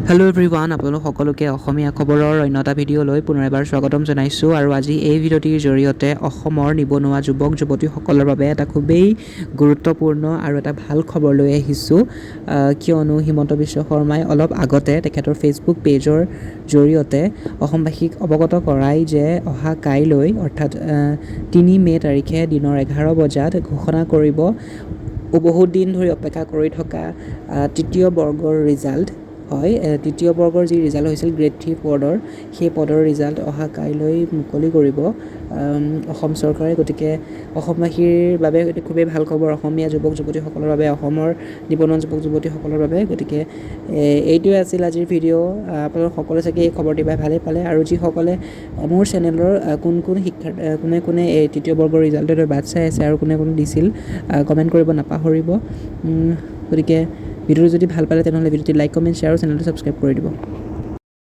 Hello' everyone, আপোনালোক সকলোকে অসমীয়া খবৰৰ অন্য এটা ভিডিঅ'লৈ পুনৰ এবাৰ স্বাগতম জনাইছোঁ। আৰু আজি এই ভিডিঅ'টিৰ জৰিয়তে অসমৰ নিবনুৱা যুৱক যুৱতীসকলৰ বাবে এটা খুবেই গুৰুত্বপূৰ্ণ আৰু এটা ভাল খবৰ লৈ আহিছোঁ, কিয়নো হিমন্ত বিশ্ব শৰ্মাই অলপ আগতে তেখেতৰ ফেচবুক পেজৰ জৰিয়তে অসমবাসীক অৱগত কৰাই যে অহা কাইলৈ অৰ্থাৎ 3 মে' তাৰিখে দিনৰ 11 বজাত ঘোষণা কৰিব বহুত দিন ধৰি অপেক্ষা কৰি থকা তৃতীয় বৰ্গৰ ৰিজাল্ট। হয়, তৃতীয় বৰ্গৰ যি ৰিজাল্ট হৈছিল গ্ৰেড থ্ৰী পদৰ, সেই পদৰ ৰিজাল্ট অহা কাইলৈ মুকলি কৰিব অসম চৰকাৰে। গতিকে অসমবাসীৰ বাবে এইটো খুবেই ভাল খবৰ, অসমীয়া যুৱক যুৱতীসকলৰ বাবে, অসমৰ নিবনুৱা যুৱক যুৱতীসকলৰ বাবে। গতিকে এইটোৱে আছিল আজিৰ ভিডিঅ'। আপোনালোক সকলোৱে চাগে এই খবৰটি পাই ভালেই পালে। আৰু যিসকলে মোৰ চেনেলৰ কোন কোন শিক্ষা কোনে কোনে এই তৃতীয় বৰ্গৰ ৰিজাল্টলৈ বাট চাই আছে আৰু কোনে কোনে দিছিল, কমেণ্ট কৰিব নাপাহৰিব। গতিকে ভিডিঅ'টো যদি ভাল পালে, তেনেহ'লে ভিডিঅ'টি লাইক, কমেণ্ট, শ্বেয়াৰ আৰু চেনেলটো ছাবস্ক্ৰাইব কৰি দিব।